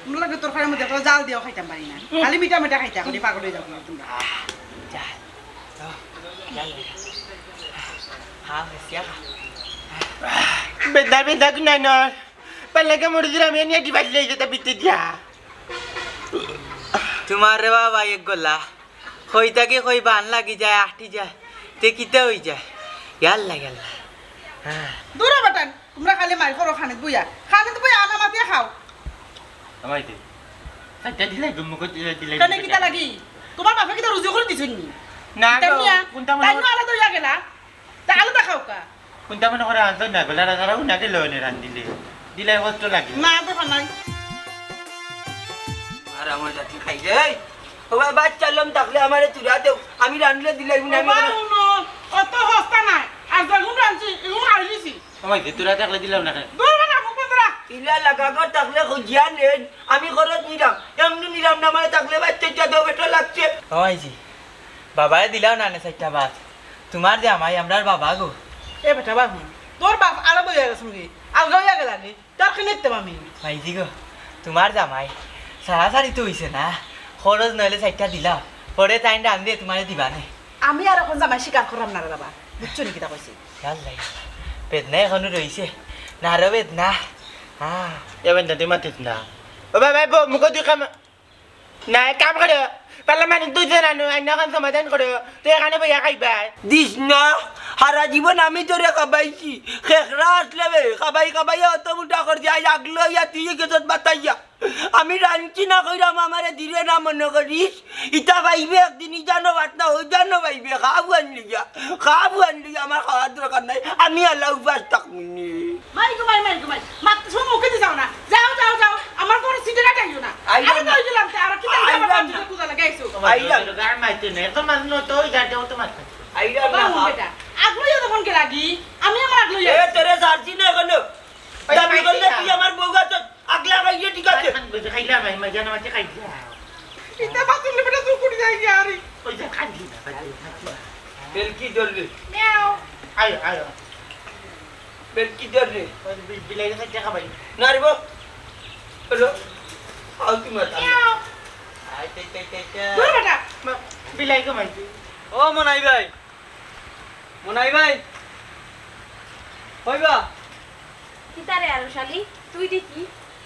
আমরা লাগে তোর খাইমু দেখো, জাল দিয়াও খাইতাম পারি না। খালি মিঠা মিঠা খাইতা, খালি পাগল অই যাও তোমরা। আহ, যা। ও, যা, যা। খা, বেশি খা। বেদনা, বেদনা কি নাই না? পাল্লাকে মরে দিলাম, এ নিয়ে ডিভাইস লই যেতে বিতে দিয়া। তুমার রে বাবা এক গলা, কই থাকি কই বান লাগি যায়, আটি যায়, তে কিতা অই যায়? ইয়াল্লা, ইয়াল্লা। হ্যাঁ। দূর বেটান, তুমরা খালি মাইর করো খানিত বইয়া। খানিত বইয়া আনা মাতিয়া খাও। আমাইতে। চাইরটা দিলাই গো, মুখো দিলাই, দিলাই। কেনে কিতা লাগি? তুমার বাপে কিতা রুজি করি দিছইন নি? না গো, কুনটা মনে তাই নু আলাদা অইয়া গেলা। তা আলাদা খাও কা? কুনটা মনে করে আনতো না, বেলা রাজা রাখো না, গেল এনে রান্দিলে। দিলাই কষ্ট লাগে। না, তো নাই। আর আমার জাতি খাই রে। ও ভাই, বাচ্চা লম থাকলে আমারে তুরা দেও। আমি রানলে দিলাই, আমি বাবা, রানলে হুনো, অত হস্তা নাই। আর যেগুন রানছি, এগুন খাই লিছি। আমায় দে, তুরা থাকলে দিলাম না কেনে? দূর বেটা, মুখ বন্ধ রাখ। ইলা লাগা ঘর থাকলে খুঁজিয়া নেন। আমি খরচ নিলাম। এমনি নিলাম না, আমারে থাকলে বাচ্চা ইচ্ছা দেও, বেটা লাগছে। ও মাইজি, বাবায় দিলাও না নে চাইরটা ভাত। তুমার যে আমাই, আমরার বাবা গো। এ বেটা, বাপ হুন। তোর বাপ আলাদা অইয়া গেছে নাকি? আলগা অইয়া গেলা নি? তার কেনে দিতাম আমি? মাইজি গো, তুমার জামাই সারাসারি তো অইছে না, খরচ নইলে চাইরটা দিলাও, পরে তাইন রান্ধে তুমারে দিবা নে। আমি আর অখন জামাই স্বীকার কররাম না রে বাবা, বুঝছো নি কিতা কইছি? ইয়াল্লা, বেদনা অখনো রইছে, না রে বেদনা। হ্যাঁ। এ বেদনা তুই মাতিস না। ও বাবা, বউ, মুখো তুই কাম-, না, এক কাম করো, পাল্লা মানুষ দুইজন আনো, আইনা খান সমাধান করো, তো এখানে বইয়া খাইবায়। দিস না, হারা জীবন আমি তোরে খাবাইছি, খেখরা আসলে বে, খাবাই খাবাই অত মোটা করছি, আজ আগলো ইয়া তুই গেছত বাতাইয়া। আমি রানছি না কইরাম, আমারে দিলে না মনে করিস। ইতা পাইবে একদিন, ইজানো বাত না, ওইজানো পাইবে, খাবো আনলিয়া, খাবো আনলিয়া, আমার খাওয়ার দরকার নাই, আমি আল্লাহ উপাস থাকবো নি। মাই গো মাই, মাই গো মাই, মাত শুন মুখে দি যাও না, যাও, যাও, যাও, আমার ঘরে সিগারেট আইও না। আইলাম আরে না। কই গেলাম তে, আর কি আইলাম না। পূজা লাগাইছো? আইলাম। গান মাইতে নেই, তো মাত নো, তো ওই গানটা ও তো মাত। আইলাম না। বাবা, বেটা, আগলো ইয়া তখন কে লাগি, আমি আমার আগলো ইয়া। এ, তোরে ছাড়ছি না এখনো। ওই দাবি করলে খাইছি না। তুই আমার বউ আছস, আগলা খাইয়ে ঠিক আছে। খান বুঝে খাইলাম, আমি মজা না মাঝে খাইলাম। ইতা বাতুলে বেটা তুই কুটি যাই গিয়া আরে। ওই যে খাইলি না, খাইলি না, খাইলি না। বেলকি ধরলে। মিয়াও। আয়, আয়। বেলকি ধরলে। ওই যে বি-, বিলাইরে খাইতে খাবাই। না রে বাপ। হ্যালো। আও তুই মাথা। মিয়াও। আয়, তে, তে, তে, তে। ধর বেটা। মা, বিলাই ঘুমাইছে। ও মনাই ভাই। মনাই ভাই। কইবা? কিতা রে আরো শালি, তুই দেখি।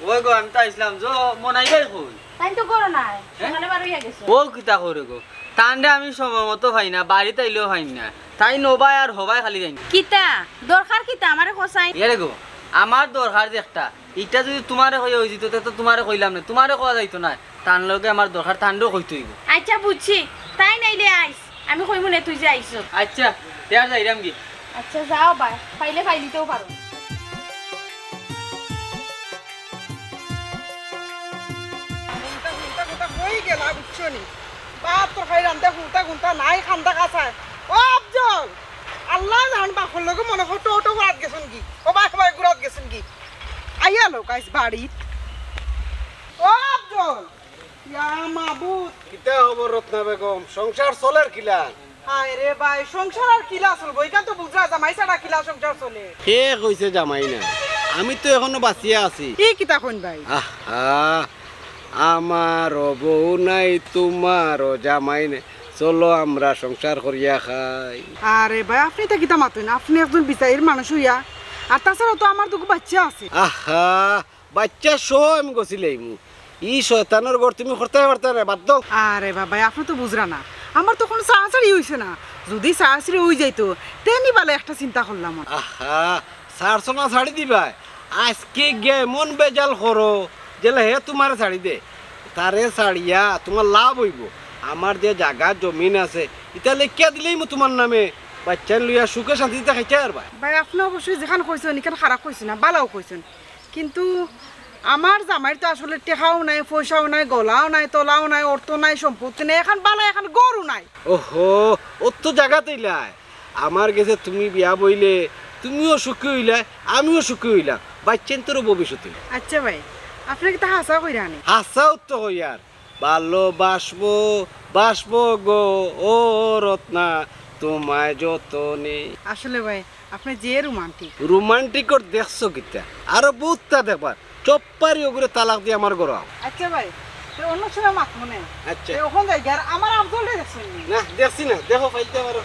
ওই গো, আমি তো আইছলাম, যে মনাই ভাই কই? তাইন তো ঘরো নাই, হ্যাঁ? সকালে বার অইয়া গেছে। ও কিতা করে গো? তানরে আমি সময় মতো পাই না, বাড়িত আইলেও পাই না। তাইন ওবায় আর হবায় খালি যাইন। কিতা? দরকার কিতা? আমারে কছাইন। এরে গো, আমার দরকার যে একটা, ইটা যদি তুমারে কইয়া অইযিতো, তে তো তুমারে কইলাম না, তুমারে কওয়া যাইতো না। তান লগে আমার দরকার, তানরেও কইতে অইবো। আচ্ছা, বুঝছি, তাইন আইলে আইস। আমি কইমু নে তুই যে আইছস। আচ্ছা, তে আর যাইরাম গি। আচ্ছা, যাও বায়, পাইলে পাইলিতেও পারো। হুনতা, হুনতা, হুনতা কই গেলা, বুঝছো নি? বাপ তরকারি রানতে হুনতা, হুনতা নাই, কান্দা কাছায়। ও আফজল, আল্লাহ জান বাপর লগে মনে হয় টো টো ঘুরাত গেছইন গি। ও বাই, ও বাই, ঘুরাত গেছইন গি। আইয়া লোক আইস বাড়িত। ও আফজল, ইয়া মাবুদ। কিতা খবর রত্না বেগম? সংসার চলের কিলা? হায় রে ভাই, সংসার আর কিলা চলবো? ইখান তো বুঝরা, জামাই ছাড়া কিলা সংসার চলে? কে কইছে জামাই না? আমি তো এখনো বাঁচিয়া আছি। ই কিতা কইন ভাই? আহা, আমারও বউ নাই, তুমারও জামাই নাই, চলো আমরা সংসার করিয়া খাই। আরে ভাই, আপনে ইতা কিতা মাতইন? আপনে একজন বিচারির মানুষ অইয়া, আর তাছাড়া তো আমার দুগু বাইচ্চা আছে। আহা, বাইচ্চা সহ আমি গছিলাইমু। ই শয়তানর ঘর তুমি করতায় পারতায় না, বাদ দেও। আরে বাবা, আপনে তো বুঝরা না, আমার তো কুনু ছাড়াছাড়ি অইছে না। যুদি ছাড়াছাড়ি অইযাইতো, তে নি বালা একটা চিন্তা করলাম অনে। আহা, ছাড়ছো না ছাড়ি দিবায়। আইজকে গিয়া এমন বেজাল করো, যেলা হে তুমারে ছাড়ি দে। তারে ছাড়িয়া তুমার লাভ অইবো। আমার যে জাগা জমিন আছে, ইতা লেখিয়া দিলাইমু তুমার নামে। বাইচ্চাইন লইয়া সুখে শান্তিতে খাইতায় পারবায়। ভাই, আপনে অবশ্যই যেখান কইছইন, ইখান খারাপ কইছইন না, বালাও কইছইন। কিন্তু আমার জামাইর তো আসলে টেকাও নাই, পয়সাও নাই, গলাও নাই, তলাও নাই, অর্থ নাই, সম্পত্তি নাই, এখান বালা, এখান ঘরও নাই। ওহো, অত জাগাত ইলায়। আমার গেছে তুমি বিয়া বইলে, তুমিও সুখী অইলায়, আমিও সুখী অইলাম, বাইচ্চাইন্তরও ভবিষ্যৎ অইলো। আচ্ছা ভাই, আপনে কিতা হাছা কইরা নি? হাছাউ তো কইয়ার। ভালোবাসবো, বাসবো গো, ও রত্না, তোমায় যতনে। আসলে ভাই, আপনে যে রোমান্টিক। রোমান্টিকর দেখছো কিতা? আরো বউততা দেখবার। চুপ্পারি অগুরে তালাক দিয়া আমার ঘরো আও। আচ্ছা ভাই, তে অন্য সময় মাতমু নে। আচ্ছা। তে অখন যাই গিয়া, আর আমার আফজলরে দেখছইন নি? না, দেখছি না। দেখো, পাইতে পারো।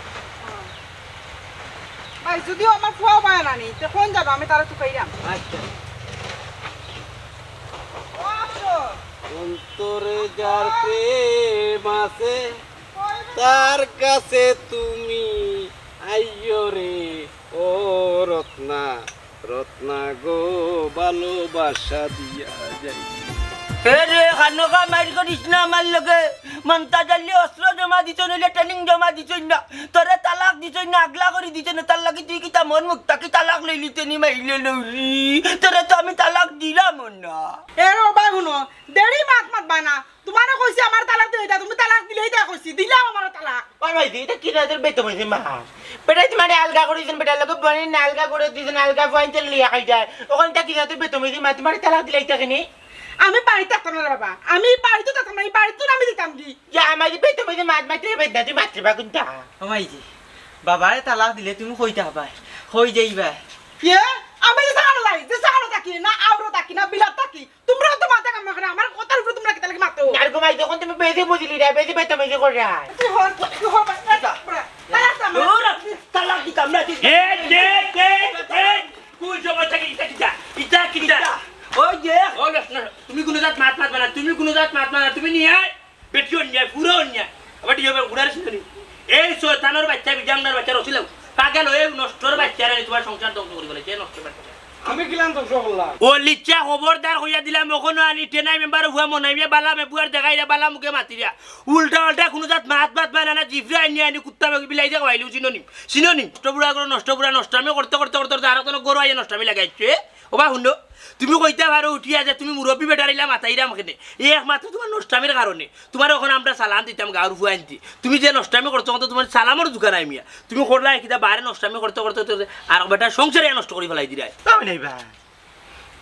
ভাই, যুদিও আমার ফুয়া বায় না নি, তে কইন যাবা, আমি তারে তুকাইরাম। আচ্ছা। ও আফজল। অন্তরে যার প্রেম আছে, তার কাছে তুমি আইও রে, ও রত্না, রত্না গো, ভালোবাসা দিয়া যাই। এ রে, খানোকা মাইর করিস না আমার লগে। মন্তাজ আলী অস্ত্র জমা দিছইন, অইলে ট্রেনিং জমা দিছইন না। তোরে তালাক দিছইন না, আগলা করি দিছইন না, তার লাগি তুই কিতা মন মুক্তা কি তালাক লইলি তেনি মাইলে লৌরি? তোরে তো আমি তালাক দিলাম না। এ রে, ও ভাই হুনো, দেরি মাত মাতবায় না। তুমারে কইছি আমারে তালাক দিলাইতা, তুমি তালাক দিলাইতা কইছি, দিলাও আমারে তালাক। ওই ভাই, ইটা কিতা জাতর বেতমিজি মাত? বেটায় তুমারে আলগা করি দিছইন, বেটার লগে বইন না আলগা করি দিছইন, আলগা ফুয়াইন্তরে লইয়া খাইতায়। অখন ইটা কিতা জাতর বেতমিজি মাত? তুমারে তালাক দিলাইতা কেনে? আমি বাড়িত থাকতাম না রে বাবা, আমি বাড়িত থাকতাম না, ই বাড়িত আমি দিতাম কি? ইয়া, আমার যে বেতমিজি মাত মাতরে বেদনা, তুই মাতরে বা কুনটা? ও মাইজি, বাবারে তালাক দিলে তুমি কই থাকবায়? কই যাইবায়? ইয়ে, আমি যে সাকানো যাই, যে সাকানো থাকি, না আওরো থাকি, না বিলাত থাকি, তুমরাও তো মাথা কাম না করে, আমার কথার উপরে তুমরা কিতা লাগি মাতো? আর ঘুমাই যখন তুমি বেশি বুঝিলি রে, বেশি বেতমিজি কররায়। তুই হর, তুই হর, বাস, বাস, বাস, বাস, তালাক দাও, দূর, তালাক দিতাম না, তুই এ, দে, দে, দে, কুল জবর থাকি, ইটা কিতা? ইটা কিতা? ওই যে। ও, না, না, তুমি কুনু জাত মাত মাতবা না, তুমি কুনু জাত মাত মাতবা না, তুমি নিয়া বেটি অন্যায়, পুরা অন্যায়। আবার ঠিক হবে, উড়ার শুনে নি। এই শয়তানর বাচ্চা, বিজাংনার বাচ্চা, রসিলাম। পাগল হয়ে নষ্টর বাচ্চা রে, তোমার সংসার ধ্বংস করি বলে, যে নষ্টর বাচ্চা। আমি কিলান ধ্বংস করলাম? ও লিচ্ছা, খবরদার কইয়া দিলাম, অখনো আনি টেনাই মেম্বার হুয়া মনাইমিয়া বালা মেবুয়ার দেখাইরা বালা মুখে মাতিরা। উল্টা উল্টা কোনো জাত মাত মাত বানা না, জিফরা আনি আনি কুত্তা বিলাইরে খাওয়াইলিও, চিনো নি? চিনো নি? নষ্ট বুড়া করে নষ্ট বুড়া নষ্ট আমি করতে করতে করতে করতে আর কোনো গরু আইয়া নষ্ট আমি লাগাইছে। ও বা হুনো, তুমি কইতা পারো উঠিয়া যে তুমি মুরব্বী বেটার ইলা মাতাইরাম কেনে? এই একমাত্র তোমার নষ্টামির কারণে। তোমার অখন আমরা সালাম দিতাম গাঁওর ফুয়াইন্তে। তুমি যে নষ্টামি করছো, অখন তো তোমার সালামর দোকান নাই মিয়া। তুমি করলা কিতা বারে নষ্টামি করতে করতে করতে আর বেটার সংসারে নষ্ট করি ফেলাই দিরায়। তাও নাই বা।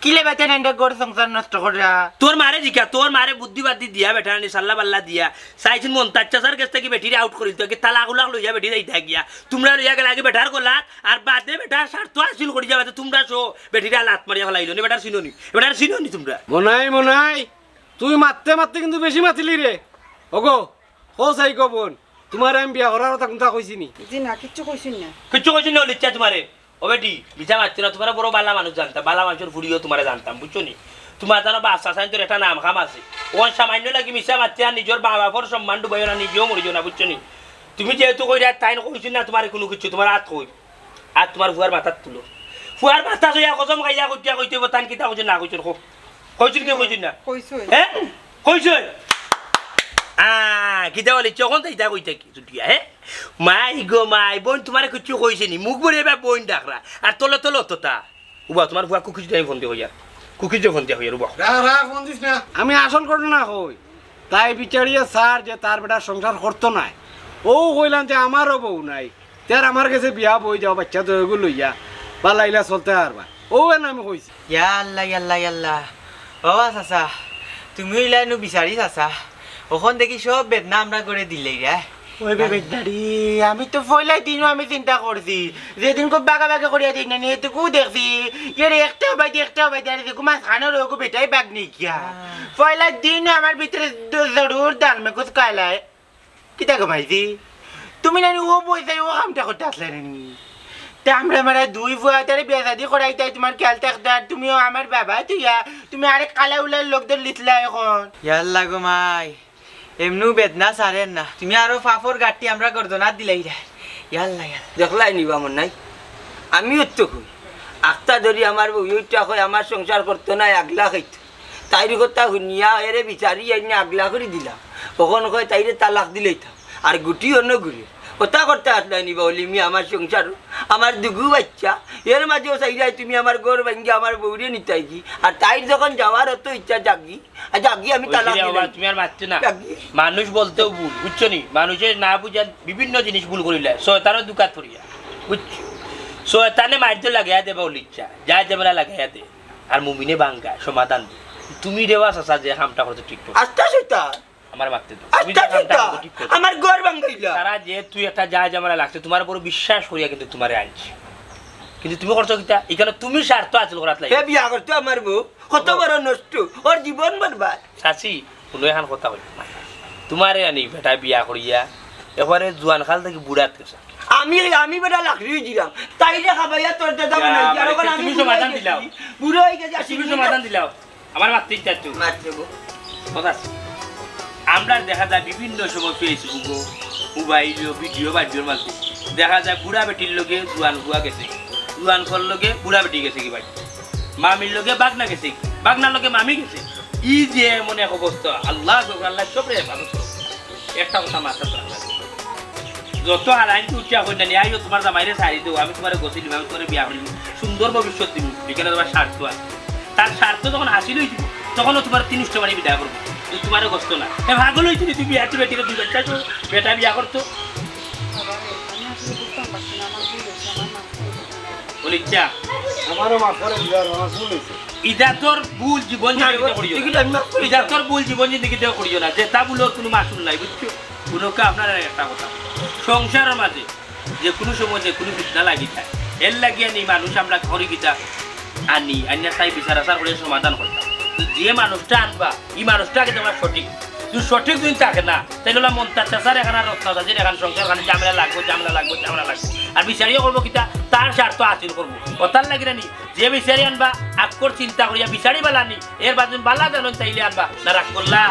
কিলে বেটা নাইন্দা ঘর সংসার নষ্ট কররা? তোর মারে জিকা, তোর মারে বুদ্ধি বাদ্ধি দিয়া বেটা নি সাল্লা বাল্লা দিয়া। চাইছুন মন্তাজ চাচার গেছ থাকি বেটিরে আউট করিল, তো কি তালাক উলাক লইয়া বেটি যাইতা গিয়া। তোমরা লইয়া গেলা আগে বেটার গলাত, আর বাদে বেটার স্বার্থ হাসিল করি যাবা, তো তোমরা সো বেটিরে লাত মারিয়া ফেলাইলো নি, বেটার চিনো নি, বেটার চিনো নি তোমরা। মনাই, মনাই, তুই মাততে মাততে কিন্তু বেশি মাতিলি রে। ওগো, ও সাই গো বোন, তোমারে আমি বিয়া করার কথা কোনটা কইছি নি? জি না, কিচ্ছু কইছইন না। কিচ্ছু কইছইন না, লিচ্ছা তোমারে। ও বেটি, মিছা মাতিও না, তোমারে বড় বালা মানুষ জানতাম, বালা মানুষর ফুড়িও তোমারে জানতাম, বুঝছো নি? তোমার জানো বাচ্চা সাইন তোর একটা নাম খাম আছে। ও সামান্য লাগি মিছা মাতিয়া নিজর মা বাপর সম্মান ডুবাইও না, নিজেও মরিও না, বুঝছো নি? তুমি যেহেতু কইরা তাইন কইছইন না তোমারে কোনো কিছু, তোমার আত কই? আর তোমার ফুয়ার মাথাত তুলো। ফুয়ার মাথা লইয়া কসম খাইয়া কইতা কইতে অইবো, তান কিতা কইছইন না কইছইন, কও। কইছইন কি কইছইন না? কইছইন। হ্যাঁ? কইছইন? আ, কিতা বলি, যখন তাই তা কইতা কি, চুটিয়া, হ্যাঁ? মাই গো মাই, বোন তোমারে কিচ্ছু কইছে নি? মুখ ভরে এবার বোন ডাকরা। আর তলে তলে অততা। উবা, তোমার ফুয়া কুকিজ দিয়ে ফোন দিয়ে হইয়ার। কুকিজ দিয়ে ফোন দিয়ে হইয়ার, উবা। রা, রা, ফোন দিস না। আমি আসল ঘটনা কই। তাই বিচারিয়ে স্যার যে তার বেটার সংসার করতো নায়। ও কইলাম যে আমারও বউ নাই। তে আর আমার গেছে বিয়া বই যাও, বাচ্চা তো এগু লইয়া, বালা ইলা চলতে পারবা। ও এন আমি কইছি। ইয়া আল্লাহ, ইয়া আল্লাহ, ইয়া আল্লাহ। ও চাচা, তুমি ইলা নু বিচারি চাচা। অখন দেখি সব বেদনা আমরা করে দিলে রে। ওই বে বেদনা রে, আমি তো পয়লা দিনও আমি চিন্তা করছি। যেদিন খুব বাগাবাগি করিয়া দিন না, এটুকু দেখছি। এর একটা হবাই দি, একটা হবাই দি, আর দেখো মাঝখানে রোগো বেটাই বাগ নেই গিয়া। হ্যাঁ। পয়লা দিনও আমার ভিতরে দ-, জরুর দান মে কুছ কালায়। কিতা গো ভাইজি? তুমি নানি ও বই যাই ও কামটা করতে আসলে নানি? তে আমরা মারা দুই ফুয়া তারে বিয়া শাদি করাইতাই তোমার খেয়াল থাকতো, আর তুমিও আমার বাবা তুইয়া, তুমি আরেক কালা উলার লোক ধরলিতলা অখন। ইয়াল্লা গো মাই, এমনু বেদনা সারের না, তুমি আরো ফাফর গাঠি আমরা গর্দনাত দিলাইরা। ইয়াল্লা, ইয়াল্লা। দেখলাই নি বা মনাই, আমিও তো কই, আখতা ধরি আমার বউ, ওইটা কয় আমার সংসার করতো নায়, আগলা খাইতো। তাইর কথা হুনিয়া এরে বিচারি আইনে আগলা করি দিলাম। অখন কয় তাইরে তালাক দিলাইতাম। আর গুটি অন্য ঘুরে। কথা করতে আসলাই নি বা অলি মিয়া আমার সংসার, আমার দুগু বাচ্চা, এর মাঝেও চাইরায় তুমি আমার ঘর ভাঙ্গি আমার বউরে নিতাই কি? আর তাইর যখন যাওয়ার অত ইচ্ছা যাগি, আর যাগি আমি তালাক কইছি রে বাবা, দিলাই। তুমি আর মাতছো না। যাগি। মানুষ বলতেও ভুল, বুঝছো নি? মানুষে না বুঝান বিভিন্ন জিনিস ভুল করিলায়। শয়তানও দুকাত পড়িয়া, বুঝছো? শয়তানে মাইর তো লাগাইয়া দে বা অলি ইচ্ছা, যা ঝামেলা লাগাইয়া দে। আর মুমিনে ভাঙ্গা সমাধান দে। তুমি রে বা চাচা যে কামটা করছো ঠিক করছো। আস্তা শয়তান। আমার মাততে তো। তুমি আস্তা যে কামটা শয়তান। করছো ঠিক করছো। আমার ঘর ভাঙ্গাইলা। তারা যে তুই একটা যা ঝামেলা লাগছে, তোমার উপর বিশ্বাস করিয়া কিন্তু তোমারে আনছি। কিন্তু তুমি করছো কিতা? এখানে তুমি স্বার্থ হাসিল করাত লাগি। হে বিয়া করতো আমার বউ, কত বড় নষ্ট, ওর জীবন বরবাদ। চাচি, কোনো এখান কথা হইল না। তোমারে আনি বেটা বিয়া করিয়া, এবারে জুয়ান খাল থাকি বুড়াত গেছে। আমি, আমি বেটা লাকড়ি হয়ে দিলাম। তাইরে খাবাইয়া তোর দাদা ইয়া, বানাই, আর মানে ওখানে আমি তুমি বুড়া সমাধান হয়ে দিলাও। গেছি। বুড়া হয়ে গেছি, আর তুমি তুমি সমাধান দিলাও। আমার মাততে ইচ্ছা তো। মাততে গো। কথা আছে। আমরা দেখা যায় বিভিন্ন সময় Facebook-ও, মোবাইলও, ভিডিও বাডিওর মাঝে দেখা যায় বুড়া বেটির লগে জুয়ান ফুয়া গেছে, জুয়ান ফুয়ার লগে বুড়া বেটি গেছে কি ভাই, মামির লগে বাগনা গেছে কি, বাগনার লগে মামি গেছে। ই যে এমন এক অবস্থা, আল্লাহ আকবার, আল্লাহ সবরে হেফাজত করুক। একটা কথা মাথাত রাখবা। যত হারাইন তো উঠিয়া কই না নি, আইও তোমার জামাইরে ছাড়ি দেও, আমি তোমারে গোসল দিমু, আমি তোমারে বিয়া করিমু, সুন্দর ভবিষ্যৎ দিমু, এখানে তোমার স্বার্থ আছে। তার স্বার্থ যখন হাসিল হয়ে দিব, তখনও তোমার তিন উষ্টা মারি বিদায় করবো। কিন্তু তোমারও কষ্ট না। এ পাগল হয়েছিল, তুই বিয়া, তুই বেটিকে দুই বাচ্চা তো, বেটা বিয়া করতো। বাবা রে, আমি আসলে বুঝতাম পারছি না, আমার ভুল হয়েছে, আমার মাফ করে দিন। বলি, ইচ্ছা। আমারও মাফ করে দিও, আমার ভুল হয়েছে। ইটা তোর ভুল জীবন না, জিন্দেগিতে করিও না। টিকিট আমি মাফ করি ইটা দিলাম। তোর ভুল জীবন জিন্দেগিতে করিও না। যেটা ভুল ওর কোনো মাসুল নাই, বুঝছো? গুণকে আপনার একটা কথা। সংসারের মাঝে যে কোনো সময় যে কোনো ফিতনা লাগি যায়। এর লাগি আনি মানুষ আমরা করি কিতা আনি, আনিয়া তাই বিচার আচার করে সমাধান করতাম। তো যে মানুষটা আনবা, এই মানুষটা আগে তোমার সঠিক। যদি সঠিক যদি থাকে না, তাহলে ওলা মন্তাজ চাচার এখানে আর রত্না চাচির এখানে সংসার খালি ঝামেলা লাগবো, ঝামেলা লাগবো, ঝামেলা লাগবো। আর বিচারিয়ে করবো কিতা, তার স্বার্থ হাসিল করবো। ওটার লাগি না নি, যে বিচারি আনবা, আকর চিন্তা করিয়া বিচারি বালা নি, এর বাদে বালা জানন তাইলে আনবা, না রাগ করলা।